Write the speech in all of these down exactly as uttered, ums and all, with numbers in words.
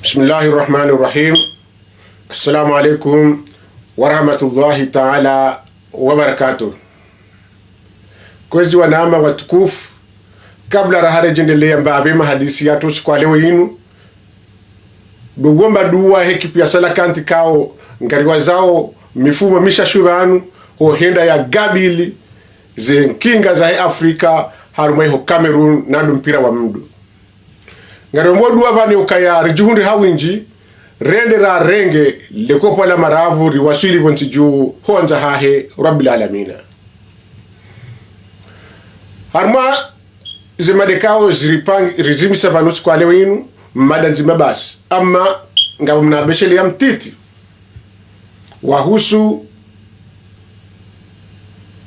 بسم الله الرحمن الرحيم. السلام عليكم ورحمة الله تعالى وبركاته. Kwezi wananya watukufu, kabla raha ridjendelea mbapvi mahadisi yatru siku ya leo inu, ndo uomba dua he ekipu ya Salakanti ikao ngariwazao mifumo mishashu pvanu, ho henda ya gabili ze nkinga zahe Afrika, harumwa iho Cameroun, na ndo mpira wa mndru. Ngariombo dua pvanu ukaya ridjihundre ha windji, rende rarenge le kopwa la maravu riwaswili pvo ntsi dju, ho wandza hahe Rabbil Alamina. Harumwa ze mada ikao ziripang-, rizimisa pvanu siku ya leo inu, mada ndzima basi. Ama ngapvo mna beshele ya mtiti wahusu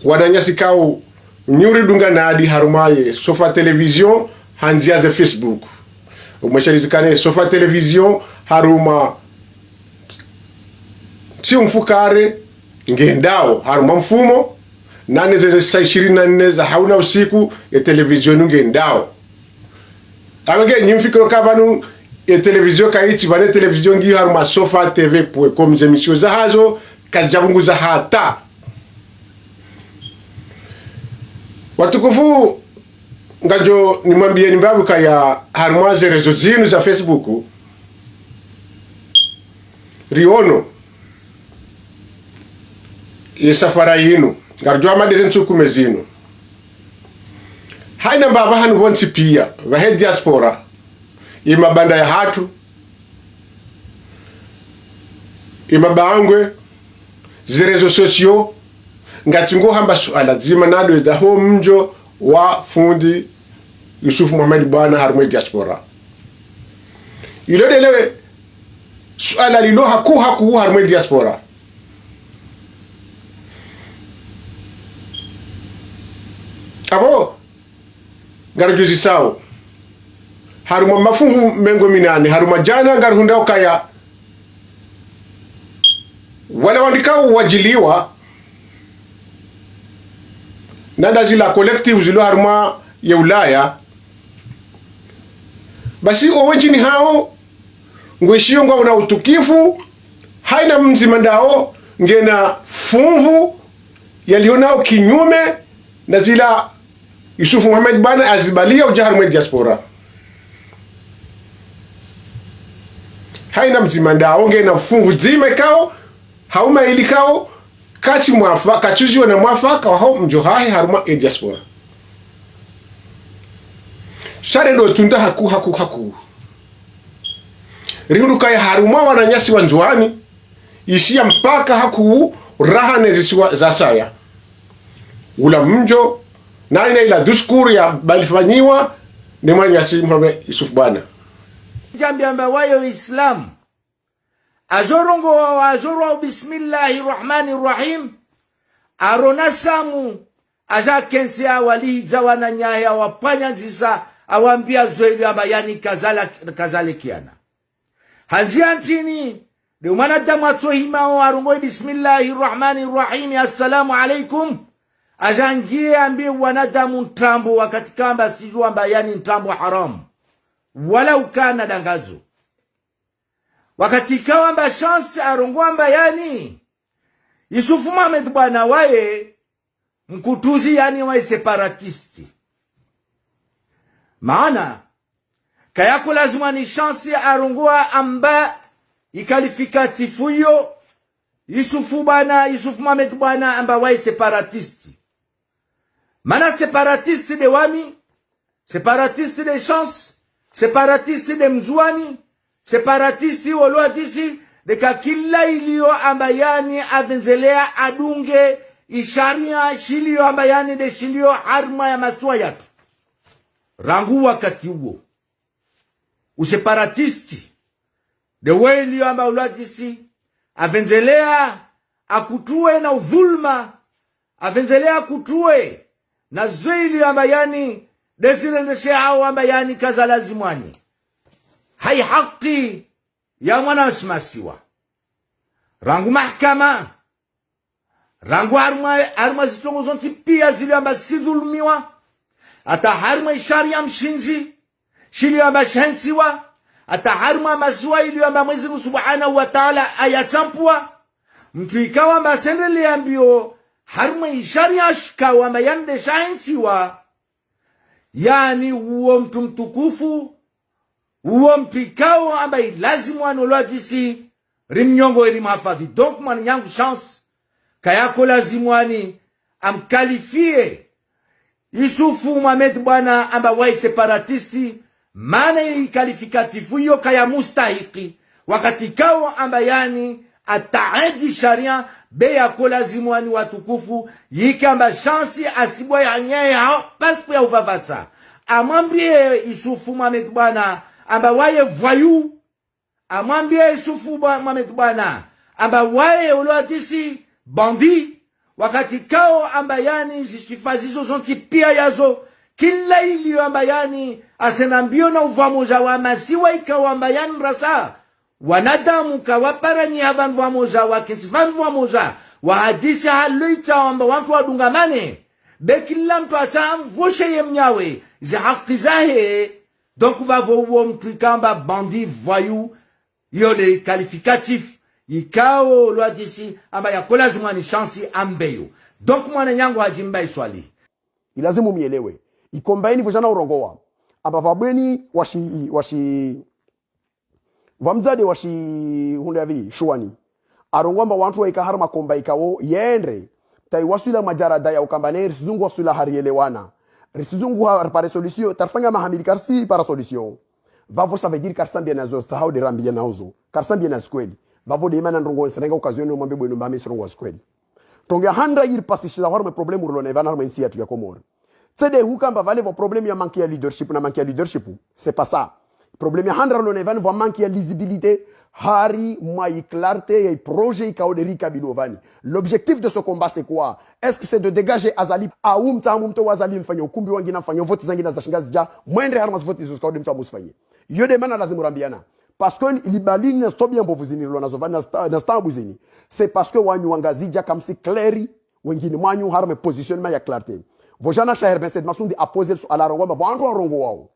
wananyasi ikao nyi uridunga nadi harumwa ye Sofa Télévision, ha ndzia ze Facebook. Umweshelezi ukana ye Sofa Télévision harumwa ntsi mfukare ngendao harumwa mfumo, na ne ze saa ishirini na nne za hauna usiku, ye télévision inu ngendao. Apvo nge nyi mfikiri uka pvanu ye télévision kayitsi, pvanu ye télévision ngiyo harumwa sofa T V point com, ze émission zahazo kazidjapvunguza hata. Watukufu, ngamdjo nimwambiyeni mbapvi ukaya harumwa ze réseaux zinu za Facebook, riono ye safara yinu, ngaridjo hama ndeze ntsuku me zinu. Haina mbapvi hanu pvontsi piya, pvahe diaspora, ye mabanda yahatru, ye mabangwe, ze réseaux sociaux, ngatsi ngohamba suala dzima na ndo eza ho mdjo wa fundi Yusuf Mohamed Bwana harumwa ye diaspora. Ilo ndele suala lilo hakuu hakuu harumwa ye diaspora. Apvo, ngaridjuzisao. Harumwa mafunvu mengo minane, harumwa djana ngarihundra ukaya wala wandru ikao wadjiliwa na nda zila collectif zilo harumwa ye Ulaya. Basi owendjini hawo ngwishiyo ngwawo na utukifu, haina mdzima ndawo ngena funvu yalionao kinyume na zila Yusuf Mohamed Bwana azibaliya udja harumwa ye diaspora. Haina mdzima ndawo ngena funvu dzima ikao, hau mayili ikao, katsi mwafa-, katsuziwa na mwafaka waho mdjo hahe harumwa ye diaspora. Sha rendo tunda hakuu, hakuu, hakuu. Rihundru ukaya harumwa wananyasi wa Ndzuwani, ishiya mpaka hakuu raha ne zisiwa za saya. Ula mdjo, na ina ila discours ya balifanyiwa ne mwananyasi Mohamed Yusuf Bwana. Djambi amba waye Islam. Adjo rongowa, adjo rwa bismillahi rahmani rahim. Arona samu, adja kentsi awalidza wananyahe awapvanya ndzisa, awambiya zo ili amba yani kazala-, kazalikiana. Handziya ntrini, nde mwanadamu atsohimao arongowe bismillahi rahmani rahim, assalamu alaikum. Adja ngiye ambiye wanadamu ntrambo wakati kamba sidjuwa amba yani ntrambo haramu. Wala ukana dangazo. Wakati ikao amba chance arongowa amba yani, Yusuf Mohamed Bwana waye, mkutuzi yani waye séparatiste. Maana, kayako lazima ni chance arongowa amba ye qualificatif iyo, Yusuf Bwana, Yusuf Mohamed Bwana amba waye séparatiste. Mana séparatiste nde wami, séparatiste nde chance, séparatiste nde Mndzuwani, séparatiste wolo hadisi, nde ka kila ilio amba yani avendzelea adunge ye sharia shilio amba yani nde shilio harumwa ye masiwa yatru. Rangu wakati uwo, uséparatiste nde wo ilio amba wolo hadisi, avendzelea akutuwe na udhuluma, avendzelea akutuwe na zo ilio amba yani nde zirendeshehao amba yani kaza lazimwani. Hayi haki ya mwananyasi masiwa. Rangu mahakama, rangu harumwa, harumwa zitrongo zontsi piya zilio amba zidhulumiwa, hata harumwa ye sharia mshindzi, shilio amba shentsiwa, hata harumwa masiwa yaliyo amba Mwenyezi Mungu Subhanahu wa Ta'ala hayatsampua, mutru ikao amba asendelee mbio harumwa isharia shikao amba yende shahentsiwa, yaani uwo mutru mutukufu, uwo mutru ikao amba ilazimu ano lwadisi rimnyongo eri mhafadhi. Donc, mwananyangu Chance, kayako lazimu ani amqualifie Issoufou Mohamed Boina amba waye séparatiste, mana i qualificatif iyo kaya mustahiki. Wakati ikao amba yaani ataadji sharia, be yako lazimu ani watukufu, yike amba Chance asibwa yanyaye ha, pasipo ya uvavasa. Amwambie Issoufou Mohamed Boina amba waye voyou, amwambie Issoufou Boi-, Mohamed Boina amba waye ulwadisi bandit, wakati ikao amba yaani zisifa zizo zontsi pia yazo, kila iliyo amba yaani asenda mbio na uvwamoja wa masiwa ikao amba yaani rasa wanadamu kawaparanyiha pvanu pvwamoja, wakentsi pvanu pvwamoja, wahadisi hali ikao amba wantru wadungamane, be kila mutru atsaha amvoshe ye mnyawe ze haki zahe. Donc, vavo uwo mutru ikao amba bandit, voyou, iyo le qualificatif ikao lwadisi amba yako lazimu ani Chance ambe yo. Donc, mwananyangu Hadji Mbae Swalihi, ilazimu mielewe. Ikomba ini pvo djana urongowa amba pvabweni washi, washi, pvwa mdzadze washi hundra yapvi Shuwani, arongowa amba wantru waika harumwa komba ikao yendre, tayi waswila majarada ya ukamba ne risizungu waswila harielewana, risizungu ha, ripare solution, tarifanya maha mili karisipara solution. Vavo ça veut dire karisambiana zo, sahau de rambiana uzo, karisambiana zikweli. Vavo de imana ndrongo nisirenga occasion no mwambe bwenu amba mi sirongowa zikweli. Ndrongo ya handra iripasishiza harumwa problème rilo nayo pvanu harumwa entsi yatru ya Komori, tsi de hukamba vale pvo problème ya manque ya leadership na manque ya leadership. C'est pas ça. Problème ya handra rilo nayo pvanu pvo manque ya lisibilité harimwa i clarté ya i projet ikao de rikabili opvani. L'objectif de ce combat, c'est quoi? Est-ce que c'est de dégager Azali? Au mtsaha mumtowe Azali mfanye ukumbi wangina, mfanye voti zangina za shinga zidja, mwendre harumwa zivoti izo zikao de mtsaha muzifanye? Iyo de mana lazimu rambiana. Parce que li, libalini na zitwabia mbovu zini rilo nazo pvanu na zita-, na zitaabu zini, c'est parce que wanyu Wangazidja kamsi clair, wengine mwanyu harumwa positionnement ya clarté. Pvo djana Sheikh Herve Said Massoudi a poser le suala arongowa amba pvo wantru warongowao,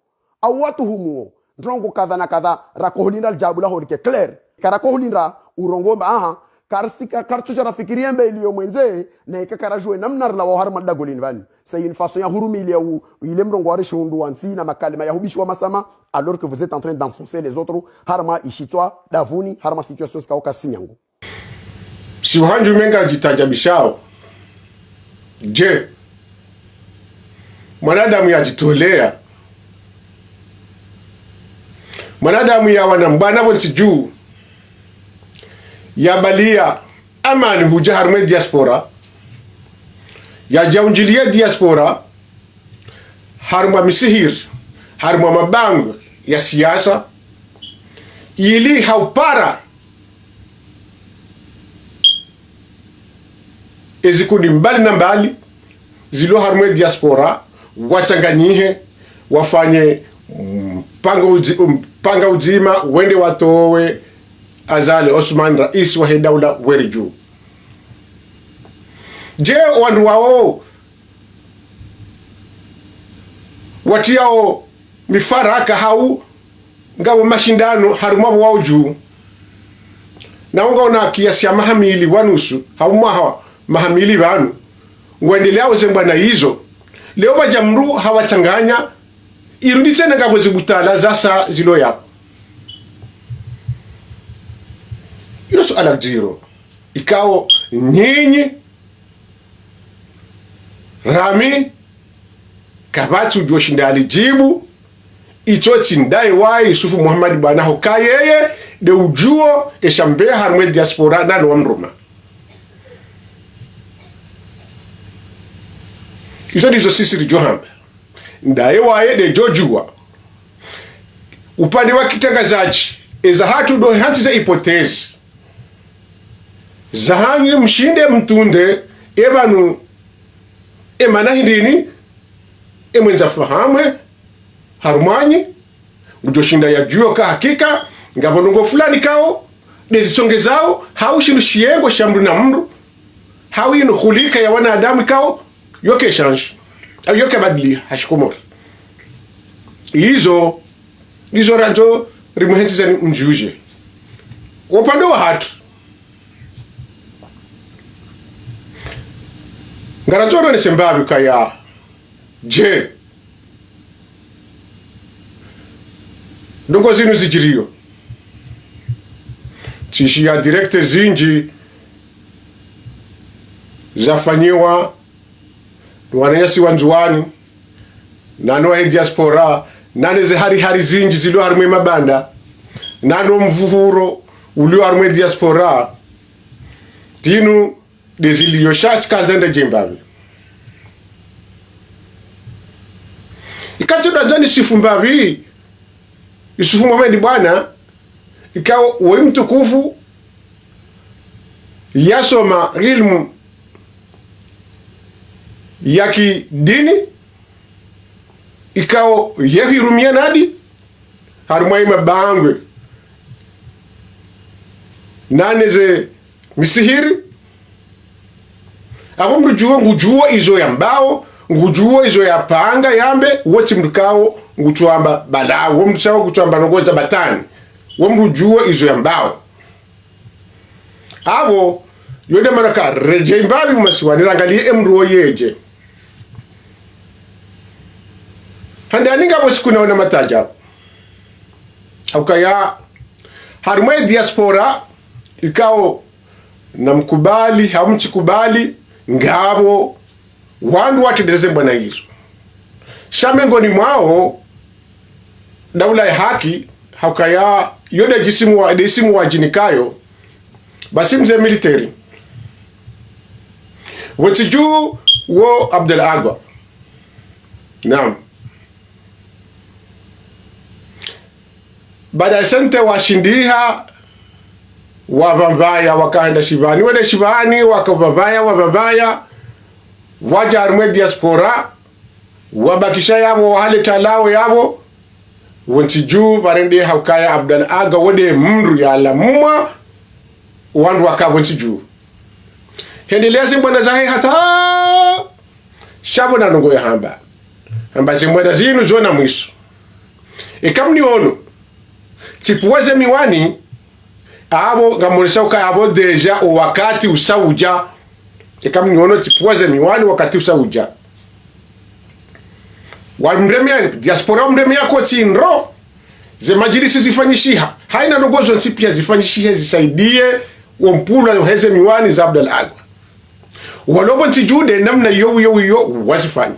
au watuhumuo ndrongo kadha na kadha, rakohulinda lijawabu laho like clair. Karakohulinda urongowa amba, aha, karisika, karitsudja rafikiri yembe iliyo mwendze, na ika karadjuwa namna rilawa harumwa dago lini pvanu. C'est une façon ya hurumiliya u, ile mrongo wa rishundu wa ntsi na makalima ya hubishi wa masama, alors que vous êtes en train d'enfoncer les autres harumwa ishitswa, davuni, harumwa situation zikao kazisi nyangu. Si uhandju menga djitaajabishao. Je, mwanadamu yadjitolea, mwanadamu yawana mbwana pvo ntsi dju, yabalia amani hudja harumwa diaspora, yadja unjilia diaspora harumwa misihiri, harumwa mabangwe ya siasa, ili haupara ezikundi mbali na mbali zilo harumwa diaspora, wachanganyihe, wafanye, mm, mpanga udzi-, mm, mpanga udzima, wende watowe Azali Assoumani, raisi wahe daula weri dju. Je, wandru wao watriyao mifaraka hau ngawo mashindano harumwa pvo wao dju, na unga una kiasi ya maha mili wa nusu, hau mwaha maha mili pvanu, ngwendeleao ze mbwana izo. Leo pvadja mndru hawachanganya, irudi tsena ngapvo zibutala zasa zilo yapvo. Ilo suala dziro. Ikao nyinyi, rami, kapvatsi udjo shinda alidjibu, itso tsi ndaye waye Issoufou Mohamed Boina hoka yeye de udjuo eshambe harumwa diaspora nani wamruma. Izo ndizo sisi ridjo hamba. Ndaye waye de djo djuwa. Upande wa kitrangazadji, eza hatru do hantsi za hypothèse zahanyu mshinde mtunde, e pvanu, e mana hindrini, e mwendza fahamwe harumwanyu, udjo shinda yadjuo ka hakika ngapvo ndrongo fulani kao de zitsongezao, hau shinu shiyengo sha mndru na mndru, hau inu hulika ya wanadamu kao yoke shanshi, au yoke badili ha shikomori. Izo, izo randzo rimwehentsi zani mdjudje. Upande wahatru, ngarandzo ronese mbapvi kaya, je, ndrongoo zinu zidjiriyo, tsishiya direct zindji zafanyiwa no wananyasi wa Ndzuwani, nano wahe diaspora, nane ze hari hari zindji zilio harimwa emabanda, nano mvuhuro ulio harimwa ediaspora. Zinu ndezilio sha tsikandza ndadje mbapvi. Ikao tsi ndandza nisifu mbapvi Yusufu Mohamed Bwana, ikao woyi mtukufu, yasoma ilmu ya kidini, ikao yehirumia nadi harimwa emabangwe nane ze misihiri. Apvo mdru djuwo, ngudjuwo izo yambao, ngudjuwo izo yapanga yambe, wo tsi mdru kao ngutsuamba bala, wo mdru kao ngutsuamba ndrongoo za batwali, wo mdru djuwo izo yambao. Apvo, yo nde mana ka redjeyi mbapvi masiwani, rangaliye emdru wo yedje. Hande ani ngapvo siku naona matadja. Haukaya, harimwa ediaspora, ikao namkubali, hau mtsikubali, ngapvo wandru watrendeze mbwana izo. Sha mengoni mwawo, Daula ya Haki, haukaya yo nde isimu wa, nde isimu wadjinikayo, basi mze militeri. Wontsi dju wo Abdallah Agwa. Naam. Baada ya sente washindiha, wapvambaya, wakahenda shipvani, wende shipvani, wakapvambaya, wapvambaya, wadja harimwa ediaspora, wabakisha yapvo, wahaleta lao yapvo, wontsi dju, pvarende haukaya Abdallah Agwa, wo nde mdru yalamumwa, wandru waka wontsi dju. Hendelea ze mbwana zahe hata, sha pvo na ndrongoo yahamba. Hamba ze mbwana zinu zona mwiso. Eka mniono tsipvuwa ze miwani, apvo ngamonesa uka apvo déjà o wakati usa udja. Eka mniono tsipvuwa ze miwani wakati usa udja. Wamremea, diaspora wamremea kotsi ndro. Ze madjilisi zifanyishiha. Haina ndrongoo zontsi pia zifanyishihe zisaidiye wo mpvulwa heze miwani za Abdallah Agwa. Walo pvontsi dju nde namna yo, yo, yo, wazifanya.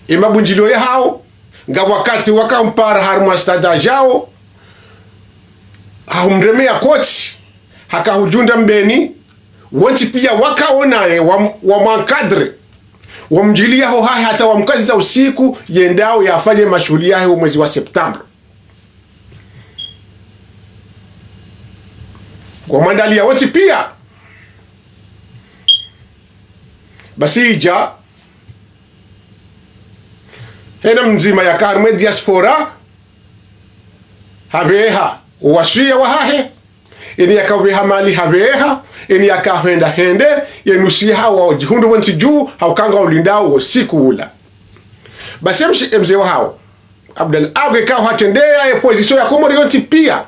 Emabundjilio yahao, nga wakati wakampara harimwa stade yahao, hahumremea kotsi, hakahudjunda mbeni, wontsi pia wakaonaye, wa, wamwankadre, wamdjiliya hohahe hata wamkaziza usiku, yendao yafanye mashuhuli yahe wo mwezi wa septembre. Ngwamwandaliya wontsi pia. Basi idja, hena mdzima yaka harimwa ediaspora, hapveha owaswiya wahahe, eni yaka upveha mali hapveha, eni yaka hwenda hende, yenu siha wadjihundru pvontsi dju, hauka ngwaulindao wo usiku ula. Basi emshi-, emze wahao Abdallah Agwa ikao hatrendeya ye opposition ya Komori yontsi pia.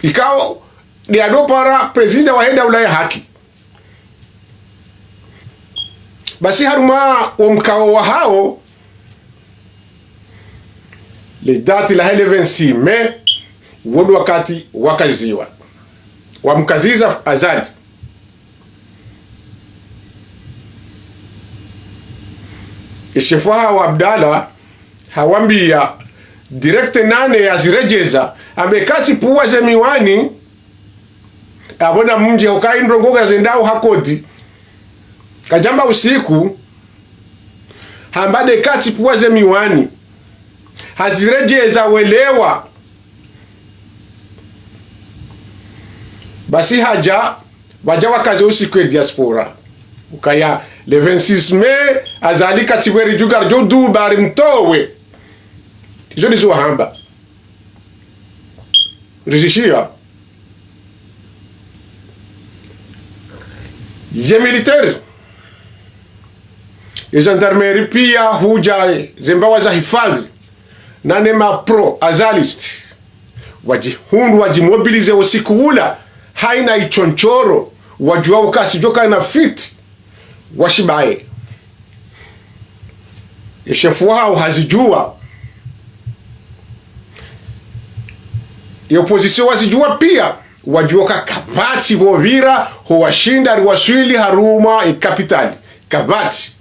Ikao nde yadopara prezida wahe Daula ya Haki. Basi harumwa wo mkao wahao, le date lahe le vingt-six mai, wo ndo wakati wakaziwa. Wamkaziza Azali. Eshefu wahao Abdallah, hawambiya direct nane yaziredjeza, hamba eka tsipvuwa ze miwani, apvo namdje hauka indrongoo ngazendao ha kodi. Kadjamba usiku, hamba eka tsipvuwa ze miwani, haziredjeza welewa. Basi hadja, pvadja wakaze usiku ye diaspora. Ukaya le vingt-six mai, Azali katsipvweri djuga ridjo duba rimtowe. Izo ndizo wahamba. Rizishiya. Ye militaire, e gendarmerie pia hudja ze mbawa za hifadhwi, na ne ma pro-azalistes, wadjihundru, wadjimobilisé usiku ula, haina itsontsontso, wadjuwa uka sidjoka na fuite, washibaye. E shefu wahawo hazidjuwa. E opposition wazidjuwa pia, wadjuwa uka kapvatsi pvo pvira, ho washinda riwaswili harumwa e capitale. Kapvatsi.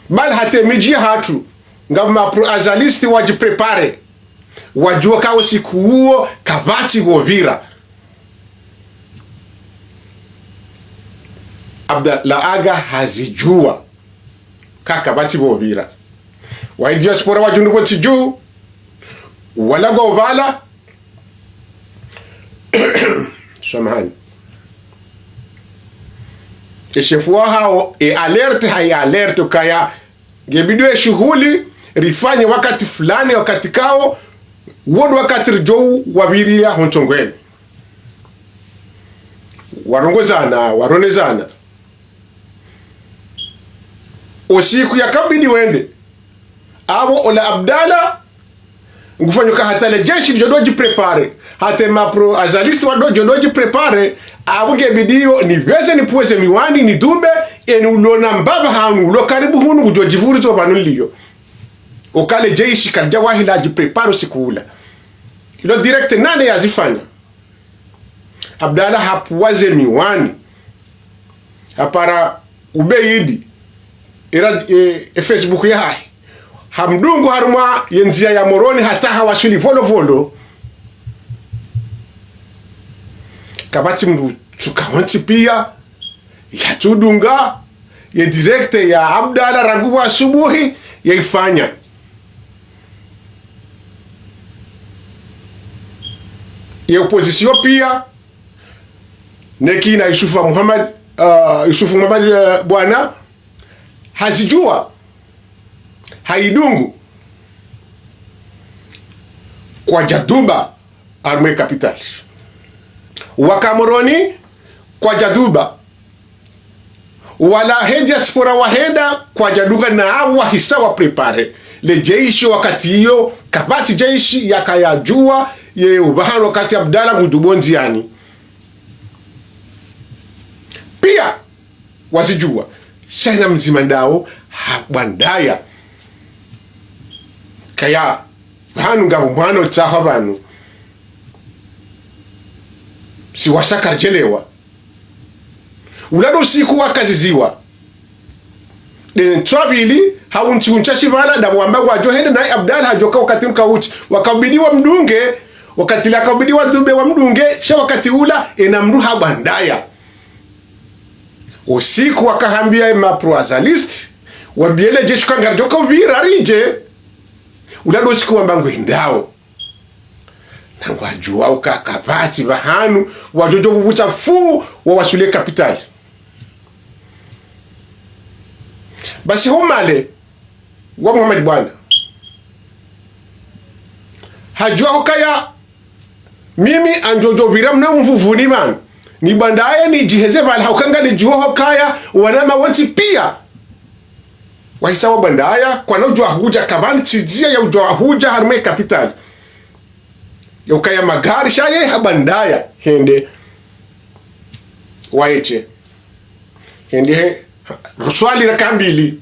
Bali hata e midji yahatru, ngapvo ma pro-azalistes wadjipréparé. Wadjuwa uka usiku uwo, kapvatsi pvo pvira. Abdallah Aga hazidjuwa uka kapvatsi pvo pvira. Waye diaspora wadjihundru pvo ntsi dju, walagwa upvala. Samahani. E shefu wahawo, e alerte, hayi alerte ukaya ngebidi e shuhuli rifanye wakati fulani, wakati kawo, wo ndo wakati ridjo wapviria ho ntsongweni. Warongozana, waronezana. Usiku yakabidi wende, apvo ola Abdallah ngufanya uka hata le jeshi lidjo djipréparé, hata ma pro-azalistes wadjo djipréparé, apvo ngebidi yo nipveze, nipvuwe ze miwani, nidube, eni ulo na mbapvi hanu, ulo karibu hunu, ngudjo djipvurizo pvanu niliyo. Uka le jeshi kalidja wahi ladjipréparé usiku ula. Ilo direct nane yazifanya. Abdallah hapvuwa ze miwani. Hapara Ubeidi. Era, e, e Facebook yahahe. Hamdungu harumwa ye ndzia ya Moroni hata hawaswili Volovolo. Kapvatsi mndru tsuka wontsi pia yatsudunga ye direct ya Abdallah rangu wa asubuhi, yaifanya. Ye opposition pia, neka ina Yusufu Muhammad, ah, Yusufu Muhammad, eh, Bwana, hazidjuwa, hayidungu, kwadjaduba harumwa e capitale. Waka Moroni, kwadjaduba. Wala he diaspora wahenda, kwadjadunga na apvo wahisa wapréparé. Le jeshi wakati iyo, kapvatsi jeshi yakayadjuwa ye upvahanu wakati Abdallah ngudjo pvo ndziani. Pia, wazidjuwa, sha ina mdzima ndawo, ha Bwandaya. Kaya, pvanu ngapvo mwana utsahwa pvanu. Si wasa karidjelewa. Ula ndo usiku wakaziziwa. Nde ntswa pvili, hau ntsihu ntsashi pvala, ndapvo wamba ngwadjo hende, naye Abdallah hadjoka wakati mkawutsi. Wakabidi wamdunge, wakati ula kabidi wadube wamdunge, sha wakati ula, ena mndru ha Bwandaya. Usiku wakahambia ema pro-azalistes, wambie le jeshi uka ngaridjoka upvira ridje. Ula ndo usiku wamba ngwendao. Na ngwadjuwa uka kapvatsi pvahanu, wadjo djo pvupvusa fu, wawaswili e capitale. Basi ho male, wa Muhammad Bwana. Hadjuwa hukaya, mimi ngamdjo djo pvira mna Mvuvuni pvanu. Ni Bwandaya nidjiheze pvala hauka nganidjuwa hukaya, wanama wontsi pia. Wahisa wa Bwandaya, kwana udjuwa hudja kapvatsi ndzia ya udjuwa hudja harumwa e capitale. Ya ukaya magari sha ye ha Bwandaya, hende. Waeshe. Hende he, ruswali raka mbili.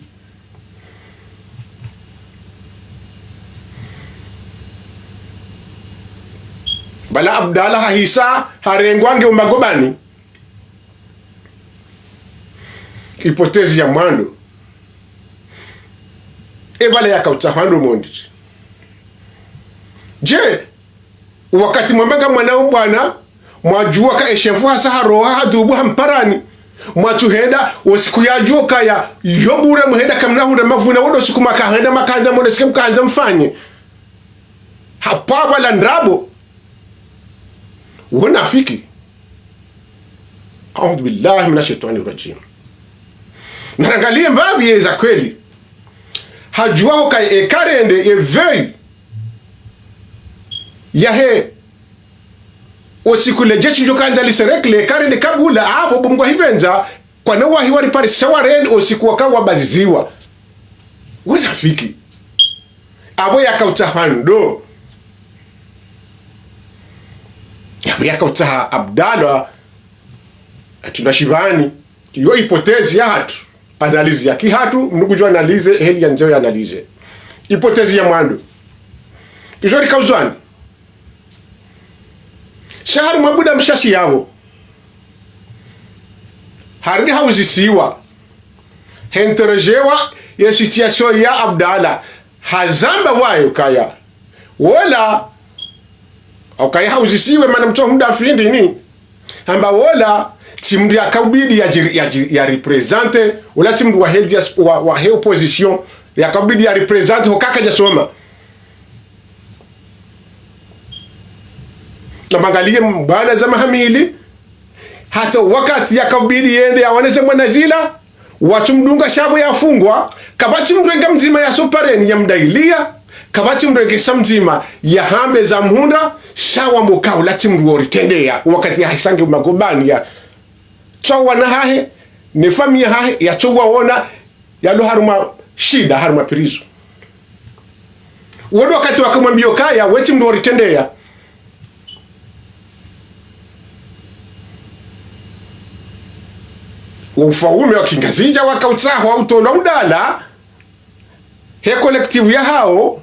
Bala Abdallah hahisa, harengwa nge umagobani. Hypothèse ya mwando. E bala yaka utsaha ndo mondji. Je, wakati mwamba nga mwana wa Bwana, mwadjuwa ka e shefu hasa haroha hadubu hamparani. Mwatsuhenda, usiku yadjuwa kaya, yo bure muhenda kamna hundra mavuna, wo ndo usiku makahenda makandza, mwone sike mkandza mfanye. Hapvapva la ndrabo. Unafiki. أعوذ بالله من الشيطان الرجيم. Narangaliye mbapvi ye za kweli. Hadjuwa hukaya e karende, e veille yahe. Usiku le jeshi ndjo kandza liserekle, e karende kabula, apvo bo mngwa hipvendza, Kwana wahi wari pare sha warende osiku waka wabaziziwa. Wanafiki. Apvo yakautsaha ndo. Apvo yakautsaha Abdallah. Hatsi na shipvani. Iyo hypothèse yahatru. Analyse ya kihatru, mndru kudjo analyse, heli yandzao ya analyse. Hypothèse ya mwando. Izo rikauzwani. Sha hari mwabuda mshashi yapvo. Haridi hauzisiwa. Heinterrogewa ye situation ya Abdallah. Hazamba waye ukaya. Wola, ukaya hauzisiwe mana mtso muda findri ni. Hamba wola, tsi mndru yakaubidi ya djiri-, ya djiri-, ya représenter, wola tsi mndru wa he dias-, wa, wa he opposition, yakaubidi ya représenter, hoka kadjasoma. Na mwangalie mbwana za maha mili, hata wakati yakaubidi yende yawane ze mbwana zila, watsu mdunga sha pvo yafungwa, kapvatsi mndru yenge mdzima yasopareni yamdailia, kapvatsi mndru yenge sha mdzima yahambe za mhundra, sha wambo kaula tsi mndru woritrendeya, wakati yahisa nge magobani ya tsawana hahe, ne famiyi yahahe, yatsowaona, yalo harumwa shida, harumwa prison. Wodo wakati wakamwambia ukaya, we tsi mndru woritrendeya. Wo ufaume wa Kingazidja wakautsaha wa utolwa mdala, he collectif yahao,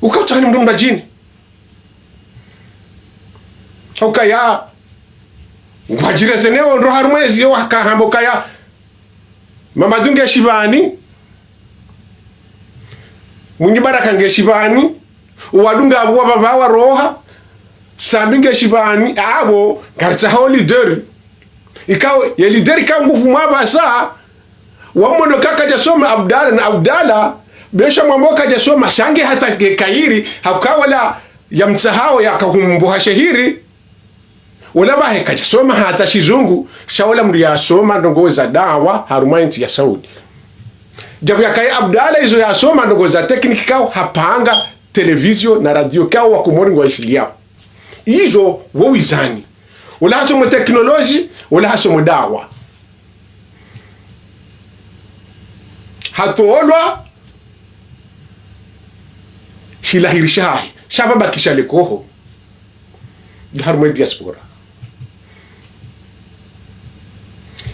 ukautsaha ni mndru mbadjini. Ukaya, ngwadjireze ne ondro harumwa ezi yo wakahamba ukaya, Mamadou nge shipvani, Mwinyi Baraka nge shipvani, owadunga apvo wapvapva waroha, Sambi nge shipvani, apvo, ngaritsaho leader. Ikao, ye leader ikao nguvu mwapvasa, wamono ka kadjasoma Abdallah na Abdallah, besha mwambo kadjasoma sha nge hata nge kayiri, hauka wola yamtsahao yakahumbuha shehiri, wola pvahe kadjasoma hata shizungu, sha wola mndru yasoma ndrongoo za dawa harumwa entsi ya Saudi. Djabu yakaya Abdallah izo yasoma ndrongoo za technique kao hapanga télévision na radio kao wakomori ngwaishiliao. Izo wo wizani. Wola hasomo technologie, wola hasomo dawa. Hatolwa, shilahiri shahahe, sha pvabakisha lekoho. Harumwa diaspora.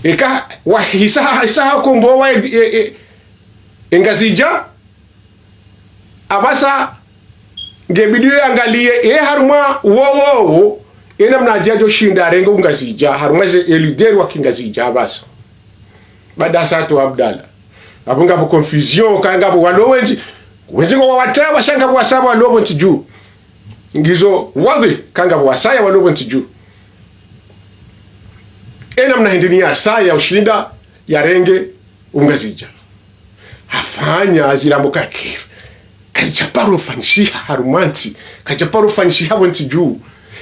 Eka, wahisa, hisa hakombowa e, e, e, e Ngazidja, apvasa ngebidi yo yangalie, e harumwa wo, wo, wo, e namna yadjo shinda yarenge Ungazidja, harumwa ze e leader wa Kingazidja, apvasa. Baada sa to Abdallah. Apvo ngapvo confusion, ka ngapvo walo wendji, wendji ngo wawatawa, sha ngapvo wasaba walo pvo ntsi dju. Ngizo wadhi, ka ngapvo wasaya walo pvo ntsi dju. E namna hindri ni yasaya ushinda yarenge Ungazidja. Hafanya zilambo kake. Kadjaparo fanyishiha harumwa ntsi. Kadjaparo fanyishiha pvo ntsi dju.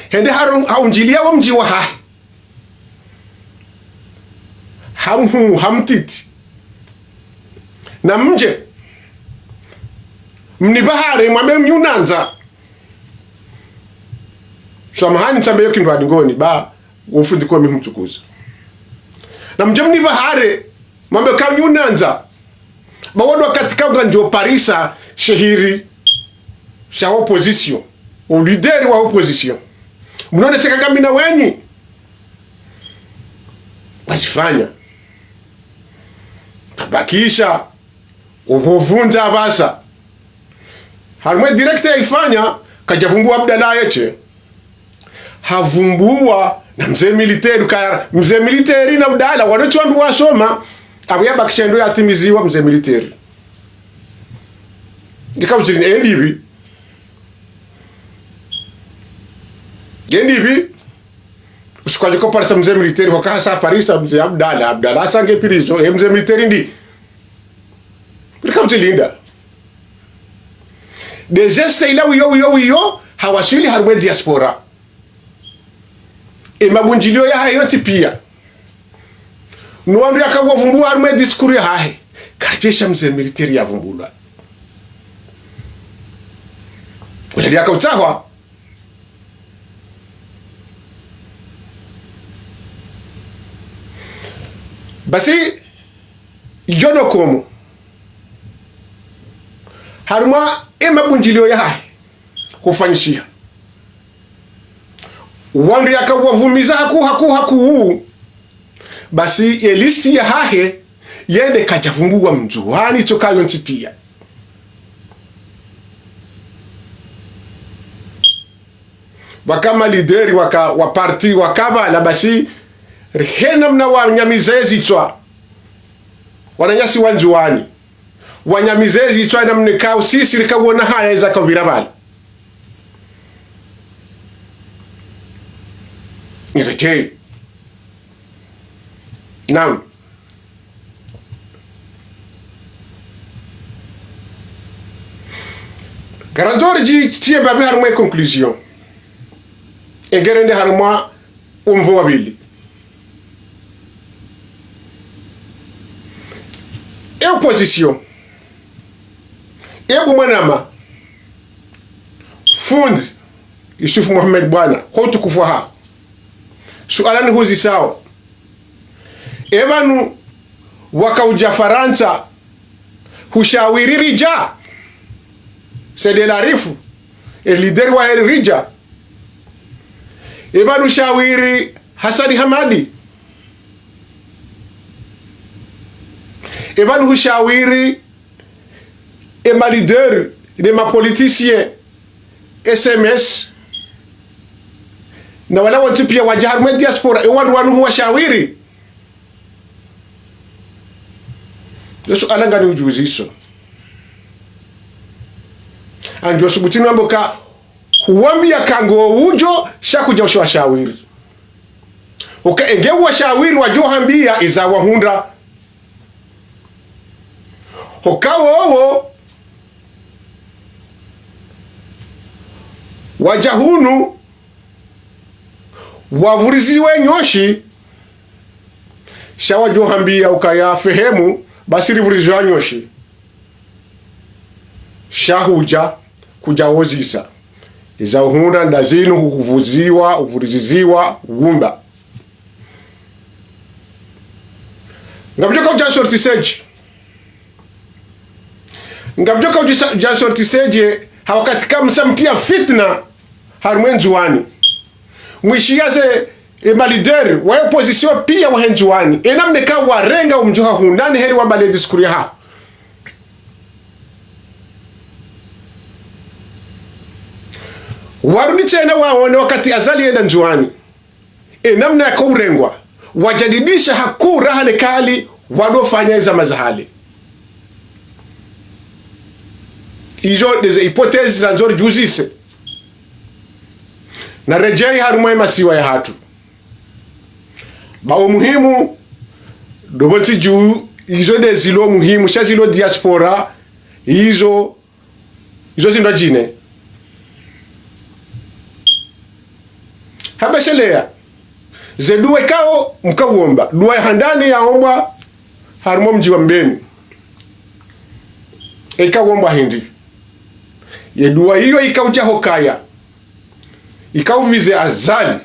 Hende haru-, haundjilia wo mdji wahahe. Hamhu, hamtiti. Na mdje. Mnipvahare, mwambe mnyunandza. Samahani, tsambe yo kindrwa dingoni, ba, wo fundi komi humtukuza. Na mdje mnipvahare, mwambe kamnyunandza. Ba wodo wakati ka ungandjo parisa shehiri sha opposition, o leader wa opposition. Mnone seka ngamina wenyi. Wazifanya. Tabakisha, upvo vundza apvasa. Harumwa e direct yaifanya, kadjavumbuwa Abdallah yeshe. Havumbuwa na mze militaire, kaya mze militaire na Abdallah, wano tsi wandru wasoma, apvo yabakisha ndo yatimiziwa mze militaire. Ndika mzini, e ndipvi. E ndipvi. Usiku wadjo ko parisa mze militaire, hoka hasa parisa mze Abdallah, Abdallah hasa nge prison, e mze militaire ndi. Ndika mzilinda. Des gestes ila wiyo, wiyo, wiyo, hawaswili harumwa e diaspora. E mabundjilio yahahe yontsi pia. No wandru yakawavumbua harumwa e discours yahahe. Kajesha mze militaire yavumbulwa. Wala yakautsaha. Basi, yo no komo. Harumwa ye mabundjilio yahahe hufanyishiha. Wandru yaka wavumiza haku, haku, haku. Basi, ye liste yahahe, yende kadjavumbuwa Mndzuwani tsoka yontsi piya. Waka ma leader, waka, wa parti, waka pvala basi, rihena mna wanyamiza ye zitswa. Wananyasi wa Ndzuwani. Wanyamiza ye zitswa namna ikao sisi rika wona haya eza ka upvira pvala. Nirejei. Naam. Ngarandzo ridji, tsiye mbapvi harumwa ye conclusion. Ye ngerende harumwa wo mvo wa pvili. Ye opposition. Ye bo mwanama. Fundi Yusuf Mohamed Bwana, ho utukufu wahaho. Suala nihuzisao. Ye pvanu waka udja Farantsa, hushawiri ridja. Said Larifou, ye leader wahe ridja. Ye pvanu hushawiri Hassani Hamadi. Ye pvanu hushawiri ye ma leader, ne ma politiciens, S M S, na wala wontsi piya wadja harumwa ye diaspora, ye wandru wanu huwashawiri. Yo suala ngani udjuziso. Andjo subuti nwambe uka huwambiya ka ngo udjo sha kudja ushawashawiri. Uka ye nge uwashawiri wadjo hambiya iza wahundra. Hoka wowo wadja hunu wavuriziwa nyoshi, sha wadjo hambiya ukaya fehemu, basi rivuriziwa nyoshi. Sha hudja, kudja wozisa. Iza uhundra nda zinu hukuvuziwa, uvuriziziwa, wumba. Ngapvidjo ka udja sorti sedje. Ngapvidjo ka udja sorti sedje, ha wakati kamsa mtriya fitna, harumwa ye Ndzuwani. Mwishiya ze, ye ma leader, wa opposition piya wahe Ndzuwani. Ye namna ikao warenga wo mdji waho, nani heri wamba le discours yahaho. Warudi tsena waone wakati Azali yenda Ndzuwani. Ye namna yaka urengwa. Wajadidisha hakuu raha ne kali, wado fanya ye zama za hale. Izo nde ze hypothèses randzo ridjuzise. Na redjeyi harumwa ye masiwa yahatru. Ba wo muhimu, ndo pvo ntsi dju, izo nde zilo muhimu, sha zilo diaspora, izo, izo zindru djine. Hapvesheleya, ze duwa ikao mka womba, duwa ya handani yaombwa harumwa wo mdji wa Mbeni. Ika wombwa hindri. Ye duwa iyo ika udja hokaya. Ika uvize Azali.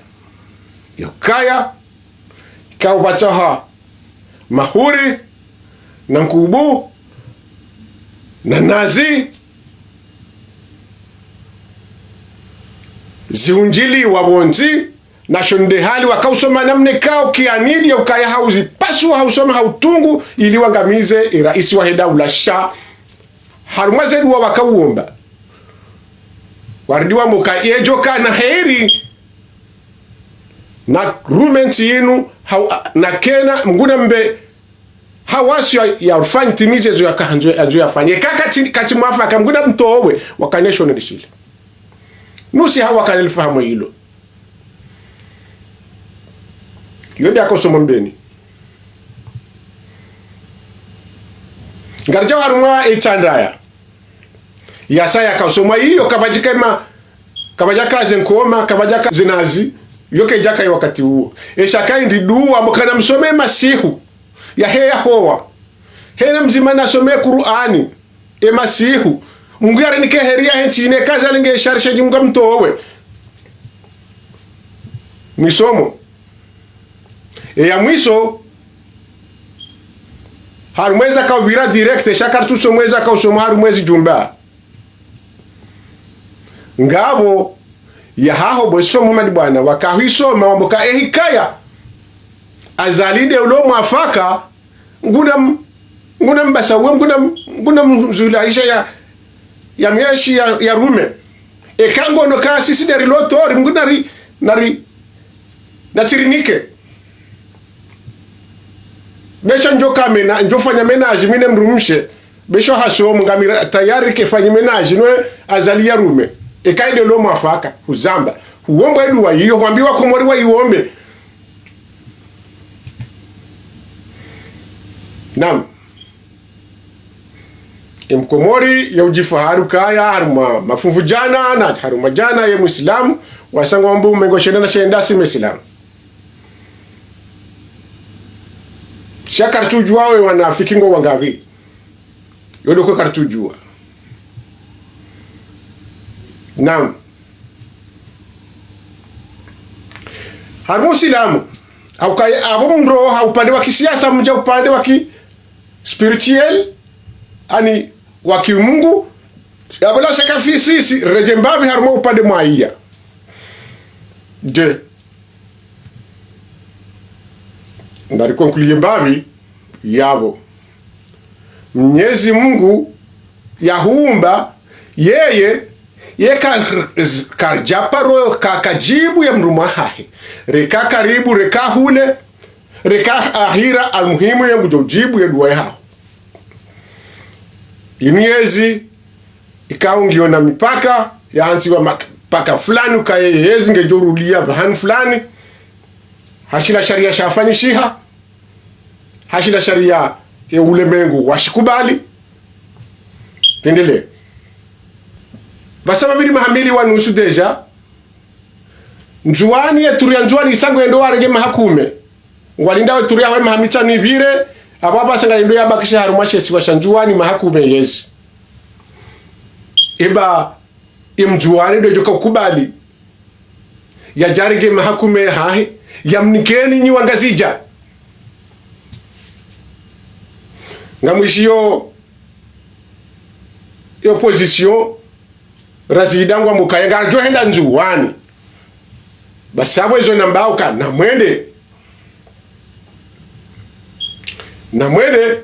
Yokaya. Ika upvatsaha mahuri, na nkubu, na nazi, ziundjiliwa pvondze, na sho nde hali waka usoma namna ikao kianidi ya ukaya hauzipasua, hausoma, hautungu, ili wangamize ye raisi wahe daula sha. Harumwa ze duwa waka uomba. Warudi wamba uka yedjo kana heri na rume ntsi yinu, hau-, na kena, Mngu nambe, hawasi ya, ya ufanya timize zo yaka handzo, handzo yafanye. Eka katsi, katsi mwafaka, Mngu namtowe, wakane shone lishile. Nusi hawa kane lifahamu ilo. Yo nde yaka usoma Mbeni. Ngaridjao harumwa Itsandraya. Yasa yaka usoma iyo, kapvadjaka ema, kapvadjaka ze nkoma, kapvadjaka ze nazi, yo kedjaka ye wakati uwo. Esha kaindi duwa, mkana msome masihu, yahe yahowa. Hena mdzima nasome Kur'ani, e masihu. Mngu yarinike heri yahe ntsi ine kaza linge sharisha dji Mngu amtowe. Mwisomo. E ya mwiso, Harumwa eza kaupvira direct, sha kartsu soma eza kausoma harumwa ezi jumba. Ngapvo yahaho bo Yusuf Muhammad Bwana, wakahwisoma wambo ka ehikaya Azali nde ulo mwafaka, nguna m-, nguna mbasa uwe, nguna m-, nguna mzulaisha ya, ya myeshi ya, ya rume. Eka ngono ka sisi nde rilo tori, nguna ri, nari, natsirinike. Besho ndjo kamena, ndjo fanya ménage mi ne mdrumshe. Besho hasomo ngami ra-, tayari ke fanya ménage no Azali ya rume. Eka nde ulo mwafaka, huzamba. Huomba edua iyo, hwambiwa Komori wayiombe. Naam. Emkomori ya udjifaharu kaya harumwa mafunvu djana, na harumwa djana ye Muislamu, wasangwa mbu mengo shenda na shenda si Muislamu. Sha kartsudjua we wanafiki ngo wangapvi. Yo ndo ko kartsudjua. Naam. Harumwa Usilamu, hauka-, apvo mro, ha upande wa kisiasa, mdja upande wa ki spirituel, ani wa kimungu, yapvo la shaka fi sisi, redje mbapvi harumwa upande mwa iya. Je. Nari conclure mbapvi, yapvo. Mnyezi Mungu yahuumba, yeye, ye ka-, kadjaparo, ka-, kadjibu ye mrumwa hahe. Reka karibu, reka hule, reka ahira, almuhimu ye ngudjo djibu ye dua yahaho. Inu yezi, ikao ngiyo na mipaka, yahantsiwa mak-, mpaka fulani, ukaye yezi ngedjo rudia pvahanu fulani, ha shila sharia shafanyishiha, ha shila sharia ye ulemengu washikubali. Tendele. Pvasa mavili maha mili wa nusu déjà. Ndzuwani, ye turu ya Ndzuwani isa ngwendo warenge maha kume. Ngwalinda we turu yaho ye maha mitsanu ipvire, apvo apvasa ngayendo yabakishe harumwa she isiwa sha Ndzuwani maha kume yezi. Eba, ye Mndzuwani ndo djo ka ukubali yadje yarenge maha kume yahahe, yamnikeni nyi Wangazidja. Ngamwishiyo, yo opposition, Razida ngwambo kaya ngardjo henda Ndzuwani. Basi apvo ezo nambao ka namwende. Namwende.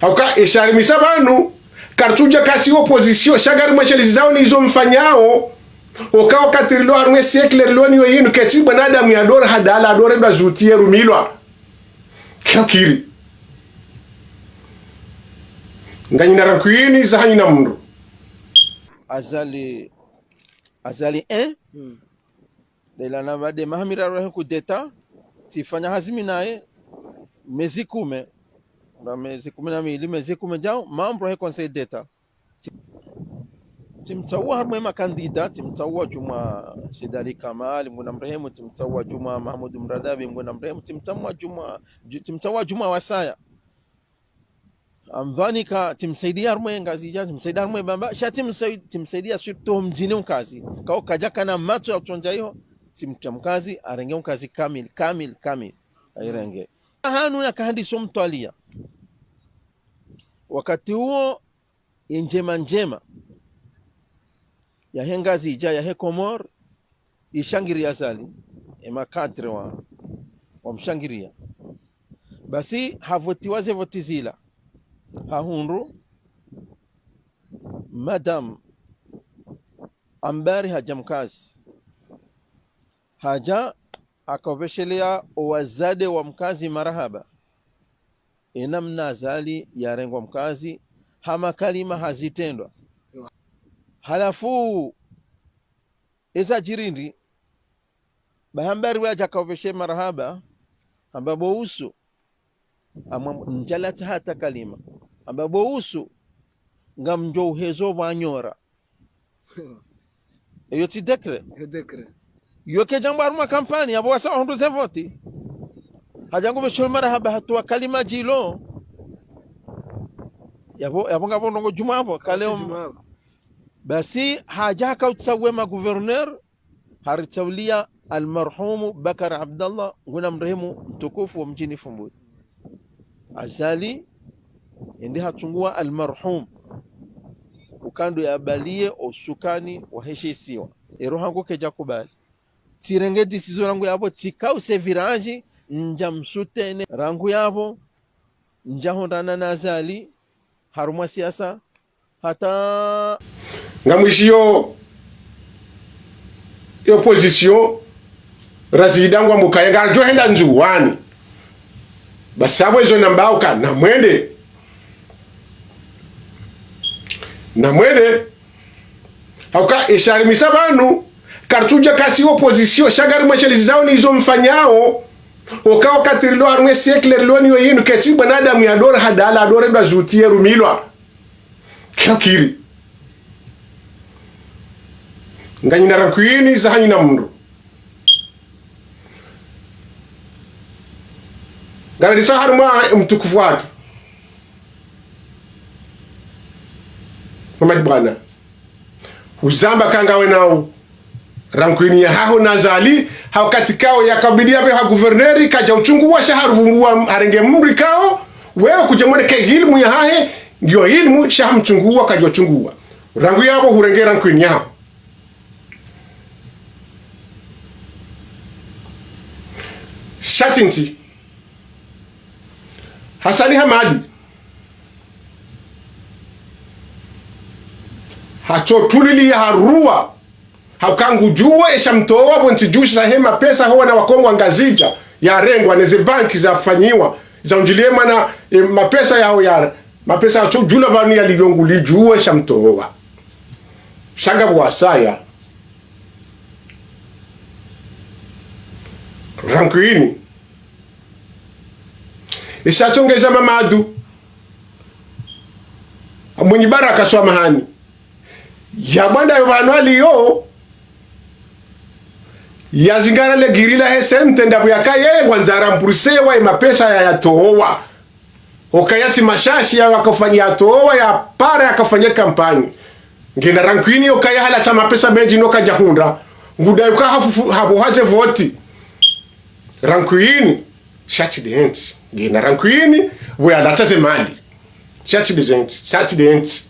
Hauka esharimisa pvanu, kartsudja kasi opposition, sha ngarimweshelezi zao ni izo mfanyao. Oka wakati rilo harumwa e siècle rilo niyo yinu, ketsi mwanadamu yadore hadala, adore dwa zuti yerumilwa. Kila kiri. Nganyina rankwini za hanyina mndru. Azali, Azali un. Hmm. Ndela na pvade maha miraru yahe coup d'État, tsifanya hazi mi naye mezi kume. Nda mezi kume na mili, mezi kume djao, membre wahe Conseil d'État. Tsi-, tsimtsaua harumwa ye makandida, tsimtsaua djumwa Said Ali Kamal, Mngu namrehemu, tsimtsaua djumwa Mahamoud Mradabi, Mngu namrehemu, tsimtsaua djumwa, dju-, tsimtsaua djumwa wasaya. Amvanika, tsimsaidia harumwa ye Ngazidja, tsimsaidia harumwa ye bamba, sha tsimsai-, tsimsaidia surtout mdjini Mkazi. Kao kadjakana matso ya utsondja iho, tsimtria Mkazi, arenge Mkazi kamili, kamili, kamili. Airenge. Hanu nakahandiso mtwalia. Wakati uwo, indjema ndjema yahe Ngazidja, yahe Komori, ishangiria Azali, e makadre wa, wamshangiria. Basi havotiwa ze voti zila. Hahundru, Madame Ambari hadja Mkazi. Hadja, hakaupveshelea owazade wa Mkazi marahaba. Enamna Azali yarengwa Mkazi, ha makalima ha zitrendwa. Halafu, eza djiri ndri, ba Ambari we hadja hakaupveshe marahaba, hamba bo Usu, amwa ndjalatsa hata kalima. Hamba bo Usu, ngamdjo uhezo pvwanyora. Eyo tsi décret. Eyo décret. Yo kedja ngwa harumwa kampani, yapvo wasa wahundru ze voti. Hadja ngupveshelo marahaba hatowa kalima djilo. Yapvo, yapvo ngapvo ndrongo djumwa pvo, kale. Djumwa pvo. Basi, hadja hakautsaua ma gouverneur, haritsaulia almarhumu Bakar Abdallah, Mngu namrehemu, mtukufu wa mdjini Fumbuni. Azali, ende hatsunguwa almarhum, uka ndo yabaliye osukani wahe she isiwa. Ero hangu kedja kubali. Tsirenge décision rangu yapvo, tsika use virage, ndja msoutenir rangu yapvo, ndja hondrana na Azali, harumwa siasa, hata ngamwishiyo, yo opposition, razidangwa mukaya, ngaridjo henda Ndzuwani. Basi apvo izo nambao ka, namwende. Namwende. Hauka, esharimisa pvanu, karitsudja kasi opposition, sha ngarimweshelezao ni izo mfanyao, oka wakati rilo harumwa e siècle rilo nayo yinu, ketsi mwanadamu yadora hadala, adore dwa zuti yerumilwa. Kila kiri. Nganyina rankwini za hanyina mndru. Ngarisa harumwa mtukufu watru Muhammad Bwana. Uzamba ka ngawe nao rankwini yahaho na Azali, ha wakati kao yakabidi yapve ha gouverneur, kadja utsunguwa, sha haruvumbuwa, harenge mndru ikao, wewe kudje mwoneke ilmu yahahe, ngiyo ilmu, sha hamtsunguwa, kadja utsunguwa. Rangu yapvo hurenge rankwini yahaho. Sha tsintsi, Hasani Hamadi, hatso tulili ya haruwa, hauka ngudjuwa esha mtowa pvo ntsi djuu sha he mapesa ho wana wa Kongo wa Ngazidja, yarengwa neze banki zafanyiwa, za undjiliye mwana, e, mapesa yaho ya, mapesa hatso djula pvanu yaliyo ngulidjuwa esha mtowa. Sha ngapvo wasaya. Rankwini. Isha tsongeza Mamadu. Mwinyi Baraka Swamahani. Ya bwana yo pvanu aliyo. Yazingara le girila he sente ndapvo yaka yeye ngwandzo aramburusewa ye mapesa ya yatowa. Okaya tsi mashashi ya wakafanya yatowa ya para yakafanya kampanyi. Ngena rankwini okaya halatsa mapesa mendji no kadja hundra. Nguda yuka hafufu, hapvo haze voti. Rankwini, sha tsi de ntsi. Ngena rankwini, pvo yalatsa ze mali. Sha tsi de ntsi, sha tsi de ntsi.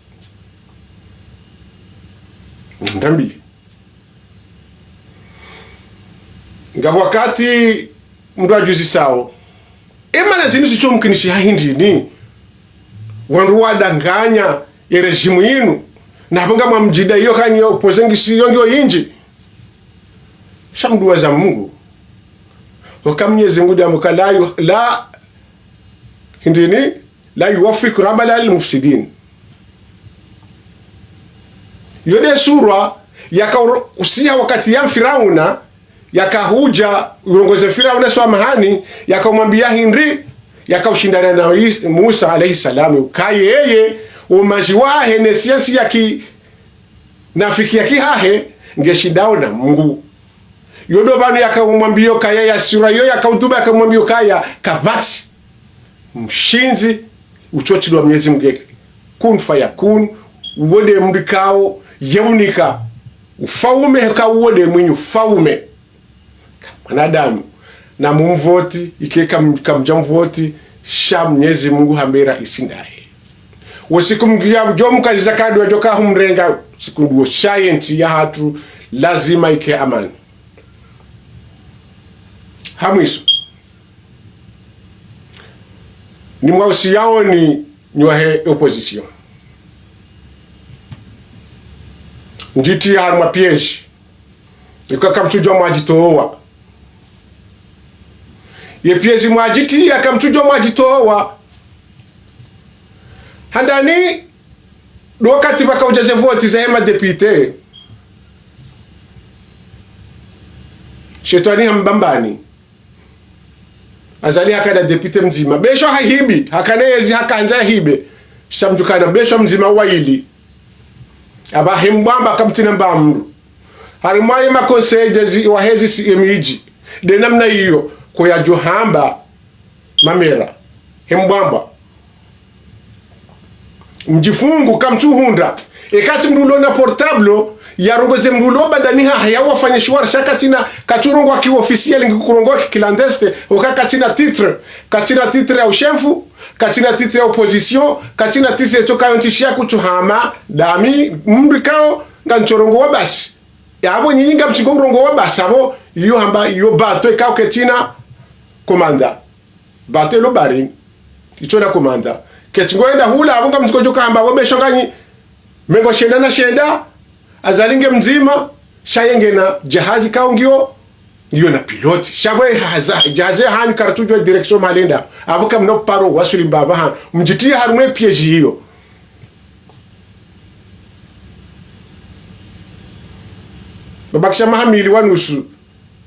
Ndambi. Ngapvo wakati mndru adjuzisao. Emana zinu zitsomkinishiha hindrini. Wandru wadanganya ye régime yinu. Na pvo ngamwa mdjida iyo kanyo pozengisi yo ngiyo yindji. Sha mdru wa za Mungu. Waka Mnyezi Mungu dambuka la yu-, la hindrini, la yuwaffiqu amala al-mufsidin. Yo de sura yaka uro-, usiha wakati ya Firauna, yaka hudja urongoze Firauna Swamahani, yaka umwambiya hindri, yaka ushindana na Is-, Musa alayhi salam, uka yeye, umaji wahe ne siansi ya ki nafiki ya kihahe, ngeshindao na Mungu. Yo do pvanu yaka umwambiyo kaya ya sura yo yaka utuba yaka umwambiyo kaya kapvatsi mshindzi utsotsilwa Mnyezi Mungu ye kun fayakun, uwo de mndru kao yeunika ufaume, heka uwo de mwinyi ufaume. Mwanadamu, na mumvoti, ike kam-, kamdja mvoti, sha Mnyezi Mungu hambera isi ndaye. Wo siku mngiya mdjo mkaziza kado ya djoka humrenga, siku nduwo sha ye ntsi yahatru, lazima ike amani. Ha mwiso. Ni mwausiyaoni nyi wahe opposition. Ndjiti harumwa piège. Ika kamtsudjuwa mwadjitowa. Ye piège mwadjiti ya kamtsudjuwa mwadjitowa. Handani, do wakati pvaka udja ze voti za hema député. Shetwani hambambani. Azali hakana député mdzima. Besho hahibi, hakana yezi hakandza hibe. Sha mdjukana besho mdzima wayili. Aba hembwamba kamtsina mba mndru. Harimwa ye ma conseillers wa hezi C M idji. De namna iyo, ko yadjo hamba mamera. Hembwamba. Mdjifungu kamtsuhundra. Ekati mndru ulo na portable, yarongoze mndru ulo badani hahe, ya wafanye shiwara sha katsina, katsurongowa ki officiel, ngi kurongowa ki clandestin, oka katsina titre, katsina titre ya ushefu, Katsina titre ya opposition, katsina titre tsoka yo ntsi shiya kutsuhama, ndami, mndru ikao, ngamtsorongowa basi. Yapvo nyinyi ngamtsingo urongowa basi, yapvo, iyo hamba, iyo bato ikao ketsina, komanda. Bato ilo baharini. Itsina komanda. Ketsingo yenda hula, yapvo ngamtsingo djoka hamba, yapvo besho nganyi, mengo shenda na shenda, Azali nge mdzima, sha ye ngena djahazi ikao ngiyo, ngiyo na pilote. Sha pvwe haza, djahazi hanyu karitsudjuwa direction mahala yenda. Apvo kamna uparo waswili mbapvi hanyu. Mdjitriya harumwa ye piège iyo. Pvabakisha maha mili wa nusu.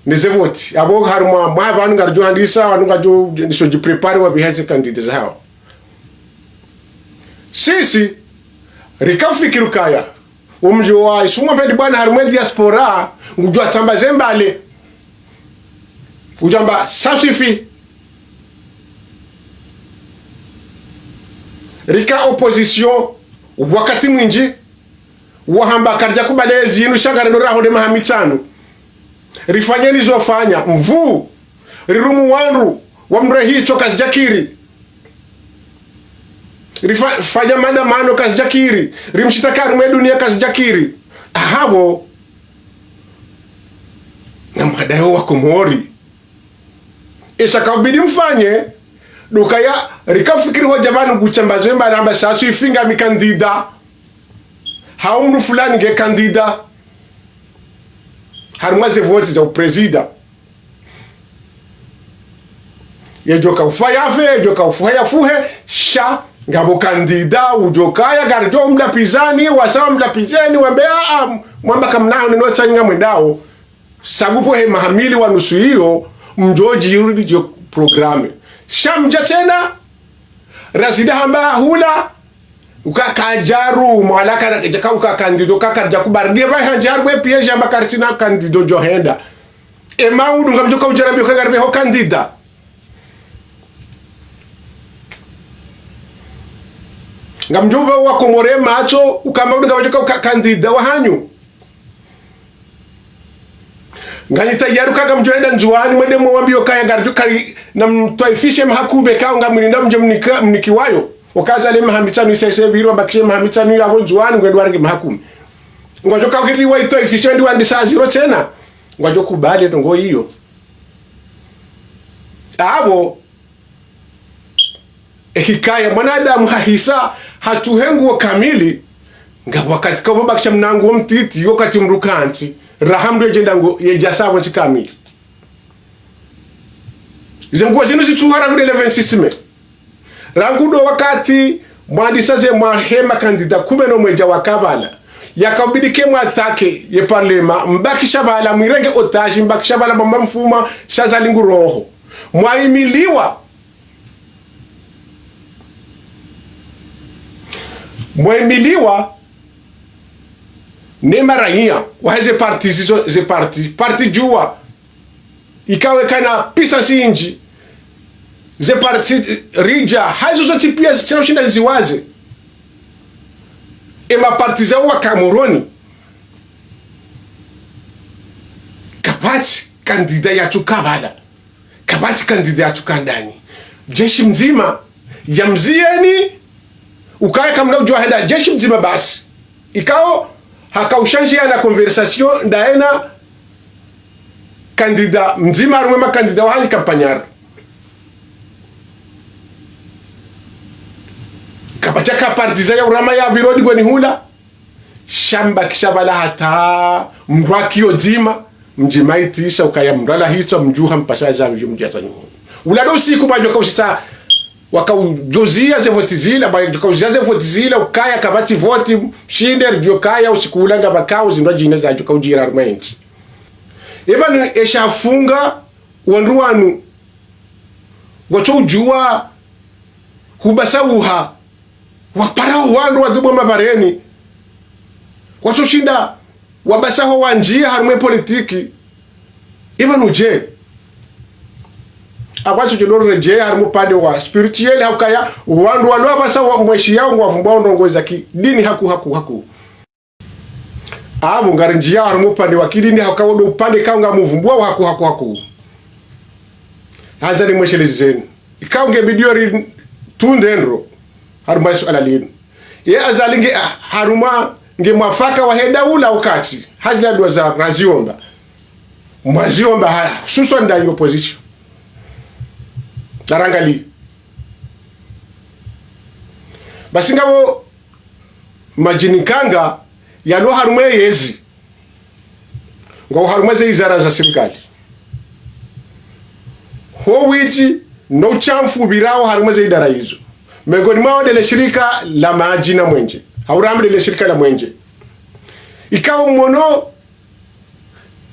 Neze voti. Apvo harumwa, mwaha pvanu ngaridjo handisa, wanu ngaridjo, niso djiprépare wapviha ze candidats zahawo. Sisi, rika ufikiri ukaya. Omdji wa Isumwa Mpendi bwana harumwa ye diaspora, ngudjo tsamba ze mbale. Udjo amba, ça suffit. Rika opposition, wakati mwindji, wahamba karidja kubali zinu sha ngarendo raho nde maha mitsanu. Rifanyeni zo fanya, mvu, rirumu wandru, wamre hitso kazidjakiri. Rifa-, fanya maandamano kazidjakiri. Rimshitaki harumwa ye duniya kazidjakiri. Apvo, ngamhadayo wa Komori. Esha kaubidi mfanye, ndo ukaya rika ufikiri ho djapvanu ngutsambazo ye mbale amba ça suffit ngami candidat. Hau mndru fulani nge candidat. Harumwa ze voti za uprezida. Yedjoka ufa yafe, yedjoka ufuhe yafuhe, sha, ngapvo candidat, udjokaya, ngaridjo mlapvizani, wasa wamlapvizeni, wambe, a, a, mwamba kamnaho neno tsanyi ngamwendao. Sabu pvo he maha mili wa nusu iyo, mdjodji yurudi djo programme. Sha mdja tsena, razida hamba hula, uka kadjaru, mwala ka, ka, uka candidat, uka kadja kubali. Ndiye pvaha ndjaru, we piège amba karitsina candidat djo henda. Ema udu ngamdjoka udjara mbi uka ngaripve ho candidat. Ngamdjo pva wa Komori matso, uka ema udu ngamdjoka uka candidat wa hanyu. Nganyi tayari uka ngamdjo henda Ndzuwani, mwende mwawambiye ukaya ngaridjo kari, namtwaifishe mahakume ikao ngamwilinda mdje mnika, mnikiwayo. Uka zale maha mitsanu isese pvili, wabakishe maha mitsanu yapvo Ndzuwani, ngwendo warenge mahakume. Ngwadjoka ukiri waitwaifishe, ndi wandisa ziro tsena. Ngwadjo kubali ndrongoo iyo. Apvo, ehikaya mwanadamu hahisa hatsuhe nguo kamili, ngapvo wakati kaupvo bakisha mna nguo mtiti, wakati mndru kantsi, raha mndru yedjenda nguo, yedjasa pvo ntsi kamili. Ze nguo zinu zitsuha rangu le vingt-six mai. Rangu ndo wakati mwandisa ze mwahe ma candidat kume no mwedja wa kabala. Yakaubidi ke mwattaqué ye parlement, mbakisha pvala, mwirenge otage, mbakisha pvala mwamba mfuma, sha Azali ngu roho. Mwaimiliwa. Mwaimiliwa ne maraiya, wahe ze parti zizo, ze parti, parti Juwa, ikao kana puissance nyindji, ze parti Ridja, hayizo zontsi piya zitsina ushinda ziwaze. E ma parti zawo wa Cameroun, kapvatsi candidat yatsuka pvala. Kapvatsi candidat yatsuka ndani. Jeshi mdzima, yamziyeni, ukaya kamna udjuwa henda jeshi mdzima basi. Ikao, haka ushanjiya na conversation, ndaye na candidat mdzima harumwa e ma candidat wahanyi campagnard. Kapvatsi ka partisan ya urama ya pvirodi kweni hula. Sha mbakisha pvala hata mndru akiyo dzima, mdjima itisa ukaya mndru ala hitswa mdjuha mpasha zambi mdjatsa nyuhoni. Ula ndo usiku mwadjoka usisa wakaudjoziya ze voti zila, mwadjoka uziya ze voti zila, ukaya kapvatsi voti, mshinde, ridjokaya, usiku ula ngapvakao, zindru djine zadjoka udjira harumwa entsi. Eba ni esha funga, wandru wanu, watso udjuwa, hubasa uha, wapara ho wandru wadhubwa mabareni, watso shinda, wabasa ho wandjiya harumwa e politiki, eba nudje. Apvatso djelo redjeya harumwa upande wa spirituel, ha ukaya, wandru walo wabasa wa mweshiya ngwavumbwa ndrongoo za kidini haku, haku, haku. Apvo ngarindjiya harumwa upande wa kidini, ha ukaya ndo upande kao ngamuvumbwa haku, haku, haku. Handza nimwesheleze zeni. Ikao nge bidiyo ri Tunde ndro, harumwa le suala linu. Ye Azali nge, ah, harumwa nge mwafaka wahe daula wakati, ha zila dua za, raziomba. Mwaziomba ha, hususwan nda ye opposition. Narangalie. Basi ngapvo madjini nkanga yalo harumwa ye yezi. Ngwao harumwa ze idara za sirikali. Ho widzi no ushamfu upvirao harumwa ze idara izo. Mengoni mwawo ndele shirika la madji na mwenje. Hau rambe ndele shirika la mwenje. Ikao mwono,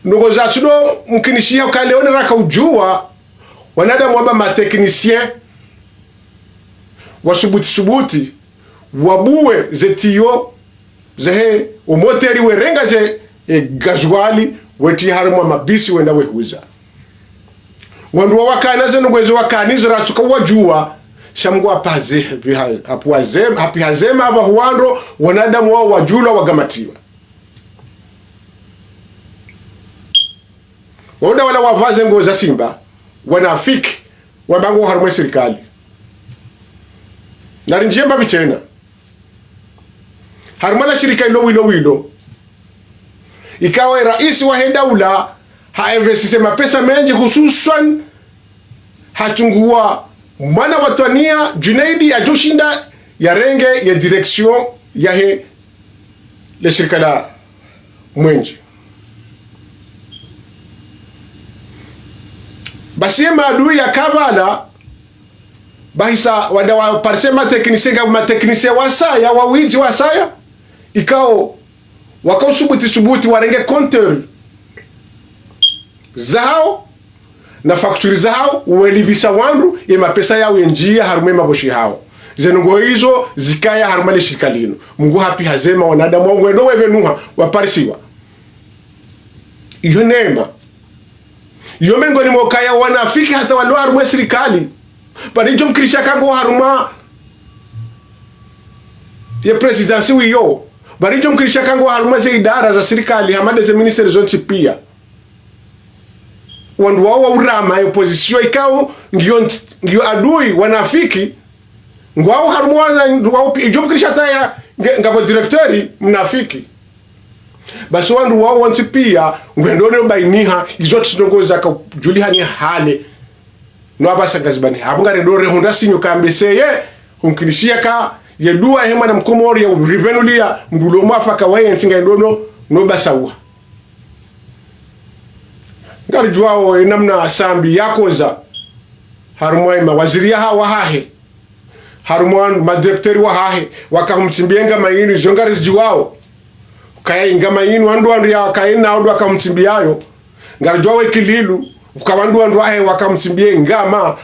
ndrongoo za sudo mkinishiha uka leo niraka udjua, wanadamu wamba ma techniciens, wasubuti subuti, wabuwe ze tiyo, zahe, o moteri werenga ze, e, gazuali, wetria harumwa mabisi wenda wehuza. Wandru wawakana ze ndrongoo zo wakanizo ratsuka wadjua, sha Mngu hapvaze, hapviha-, hapvwaze, hapviha zema apvaha wandru, wanadamu wao wadjulwa wagamatiwa. Wandru wala wapvaze nguo za simba, wanafiki, wamba ngwao harumwa ye sirikali. Narindjie mbapvi tsena. Harumwa la shirika ilo wilo wilo. Ikao ye raisi wahe daula, ha investise mapesa mendji hususwan, hachungua mwana wa Twania, Junaidi, yadjoshinda yarenge ye direction yahe le shirika la mwenje. Basi ye maadui ya kabala, bahisa wanda waparise ma techniciens, nga ma techniciens wasaya, wa widzi wasaya, ikao wakao subuti subuti warenge compteur zahao na facture zahao, welipvisa wandru, ye mapesa yao yendjia harumwa ye maboshi hao. Ze ndrongoo izo zikaya harumwa le shirika linu. Mngu hapviha zema wanadamu wao ngwendo wepvenuha, waparisiwa. Iyo neema. Iyo mengoni mwa ukaya wanafiki hata walo harumwa ye sirikali. Pvaridjo mkinisha ka ngwao harumwa ye présidence wiyo. Pvaridjo mkinisha ka ngwao harumwa ze idara za sirikali, hama nde ze ministère zontsi pia. Wandru wao wa urama, ye opposition ikao, ngiyo nt-, ngiyo adui, wanafiki, ngwao harumwa wana, wao pi-, idjo mkinisha hata ya, nge-, ngapvo directeur, mnafiki. Basi wandru wao wontsi pia, ngwendo no bainiha, izo tsi ndrongoo zaka udjulihani hale. No apvasa ngazibani. Hapvo ngarendo rehundra sinyo kambe seye, humkinishiha ka, ye dua yahe mwana mkomori ya uripvenulia, mndru ulo mwafaka waye ntsi ngayendo no, no basauha. Ngaridjuao ye namna Sambi yakoza, harumwa ye mawaziri yaha wahahe. Harumwa wandru, ma directeur wahahe, waka humtsimbia ngama inu, izo ngarizidjuao. Ukaya ngama inu, wandru wandru ya wakaya na wandru waka humtsimbiayo. Ngaridjuao ye Ikililu, uka wandru wandru wahe waka humtsimbia ngama.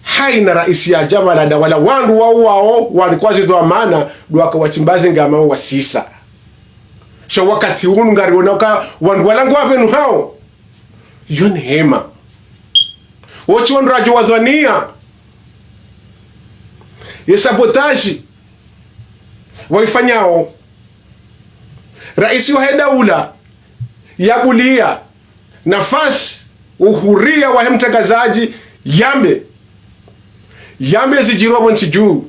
Haina raisi yadja pvala nda wala wandru wao wao, wandru kwazi dhwamana, ndo waka watsimbaze ngama wasisa. Sha wakati unu ngariona uka wandru wala ngwapvenuhao. Iyo neema. Wotsi wandru radjo wadhwania. Ye sabotage waifanyao. Raisi wahe daula yabulia nafasi, uhuria wahe mtrangazadji yambe. Yambe zidjirwa pvo ntsi dju.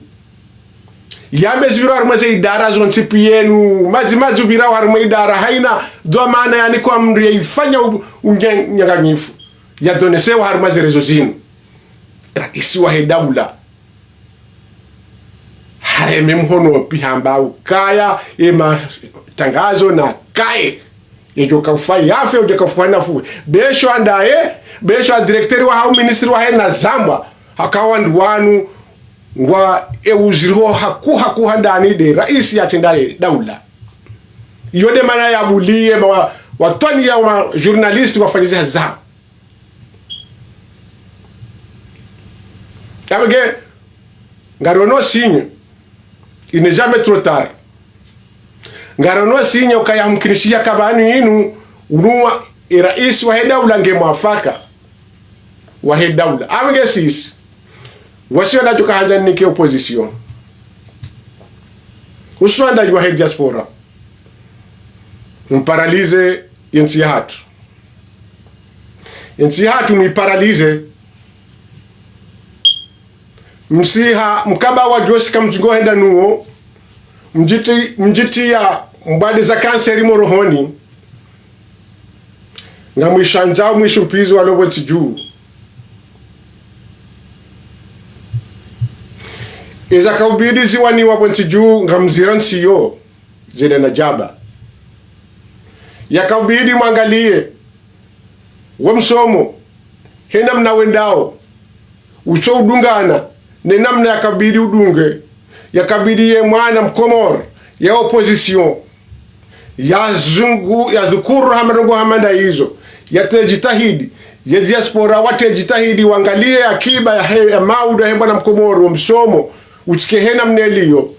Yambe zipvirwa harumwa ze idara zontsi pia yenu. Madzi madzi upvira harumwa idara haina dhwamana yani kwa mndru yaifanya u-, unya-, unyanganyifu. Yadonesewa harumwa ze réseaux zinu. Raisi wahe daula hareme mhono pvi hamba ukaya ye matrangazo nakaye. Yedjo kaufa yafe, udjo kaufa nafu. Besho andaye, besho a directeur wahahe, ministre wahahe na zambwa. Haka wandru wanu ngwa e uziriho haku, haku handani nde raisi yatsendale daula. Iyo nde mana yabulie ma wa, watwani ya ma journaliste wafanyize hazi zao. Apvo nge, ngariono sinyo, il n'est jamais trop tard. Ngariono sinyo ukaya humkinishiha ka pvanu inu, unu wa, e raisi wahe daula nge mwafaka wahe daula. Apvo nge sisi, wasi wanadjo kahandza nike opposition. Hususwan nda wahe diaspora. Mparalize ye ntsi yahatru. Ye ntsi yahatru mwiparalize. Msiha, mkaba wa djosi kamdjingo henda nuwo, mdjiti, mdjitiya mbwade za kanseri morohoni, ngamwishandzao mwishumpvizi walo pvo ntsi dju. Eza kaubidi ziwaniwa pvo ntsi dju, ngamzira ntsiyo, zile na djaba. Ya kaubidi mwangaliye, wo msomo, he namna wendao, utso udungana, ne namna ya kabidi udunge, ya kabidi ye mwana mkomori, ya opposition, ya zungu, ya dhukuru hama ndrongo hama nda izo, ya te djitihadi, ya diaspora wa te djitihadi, wangaliye akiba ya he, ya maudu ya he mwana mkomori, wo msomo, utsike he namna eliyo.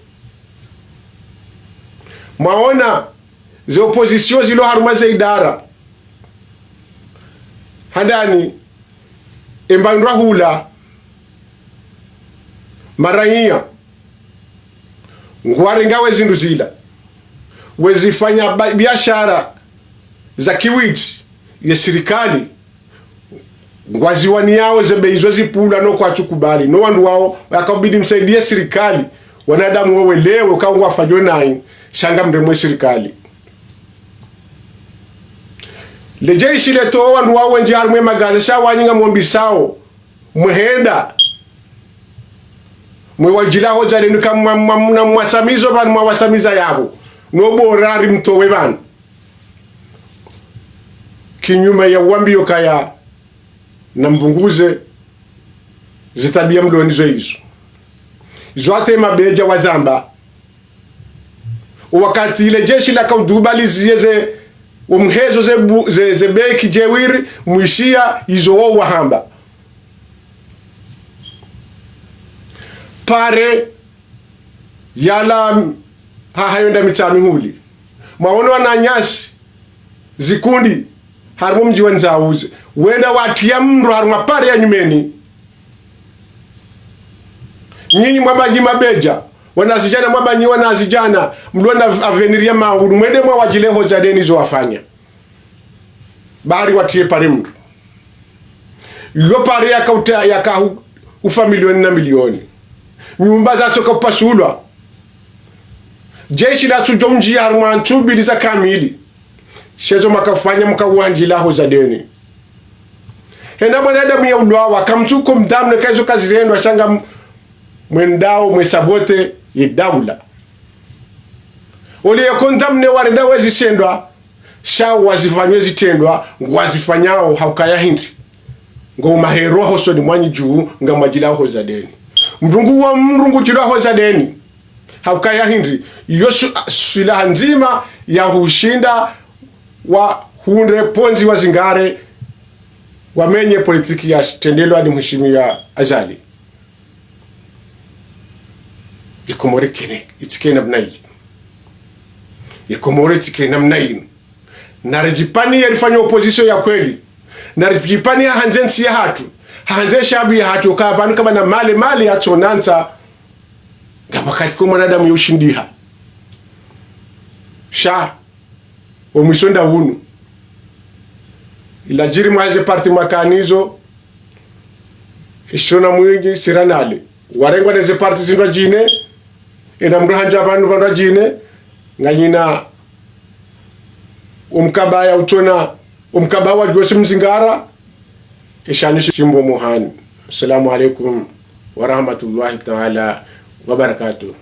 Mwaona, ze opposition zilo harumwa ze idara. Handani, emba ndrwa hula, maraiya, ngwarenga we zindru zila, we zifanya ba, biashara za kiwitsi, ye sirikali, ngwaziwaniyao ze bei izo zipvula no kwatsu kubali. No wandru wao, ya kaubidi msaidiye sirikali, wanadamu wo welewe, uka ngwafanyao nayi, sha ngamremwe sirikali. Le jeshi leto wandru wao wendji harumwa magaze sha wanyi ngamombisao, mwehenda. Mwe wadjila hoza lenu ka mwa, mwa, mwa, mwasamizo pvanu mwawasamiza yapvo. No bora ri mtowe pvanu. Kinyume ya uwambiyo kaya na mbunguze zitabiya mlonizo izo. Izo hata emabedja wazamba. Owakati ile jeshi la kaudubaliziye ze, omhezo ze bu, ze, ze beki djewiri, mwishiya izo wo wahamba. Pare yala hahayo nda Mitsamihuli. Mwaono wananyasi, zikundi, harumwa mdji wa Ndzauzi. Wenda watiya mndru harumwa pare ya nyumeni. Nyinyi mwaba nyi mabedja, wanazidjana mwaba nyi wanazidjana, mlona avenir ya mahulu, mwende mwawadjile hoza deni zo wafanya. Bahari watiye pare mndru. Yo pare yaka uta, yaka hu, ufa milioni na milioni. Nyumba zatsoka upasulwa. Jeshi latsudjo undjiya harumwa ntsu mbili za kamili. Shezo mwakafanya mkawandjila hoza deni. Hena mwanadamu ya ulwawa, kamtsuko mdamu ne kaizo kazirendwa sha nga m, mwendao mwe sabote ye daula. Ole yako ndamu ne warenda wezishendwa, sha wazifanyao zitrendwa, ngwazifanyao haukaya hindri. Ngo maherwa hosoni mwanyu dju, ngamwadjila hoza deni. Mrungu wa mrungu djila hoza deni. Haukaya hindri, iyo su, silaha ndzima ya hushinda wahundre pvondze wazingare, wamenye politiki ya trendelwa ni mheshimiwa Azali. Ye Komori kene, itsike namna inu. Ye Komori itsike namna inu. Naridjipvani ya rifanye opposition ya kweli. Naridjipvani ya handze ntsi ya hatru. Handze shabi ya hatru. Uka pvanu kama na mali, mali ya tsonantsa. Ngapvo wakati ko mwanadamu yo ushindiha. Sha, omwiso nda unu. Ila djiri mwa ze parti mwakanizo, isho na mwinyi siranale. Warengwa ne ze parti zindrwadjine, ena mndru handza pvanu pvandrwadjine, nganyina omkaba ya utsona, omkaba wa djosi mzingara, ishani shimbo muhani. Assalamu alaikum wa rahmatullahi ta'ala wa barakatuh.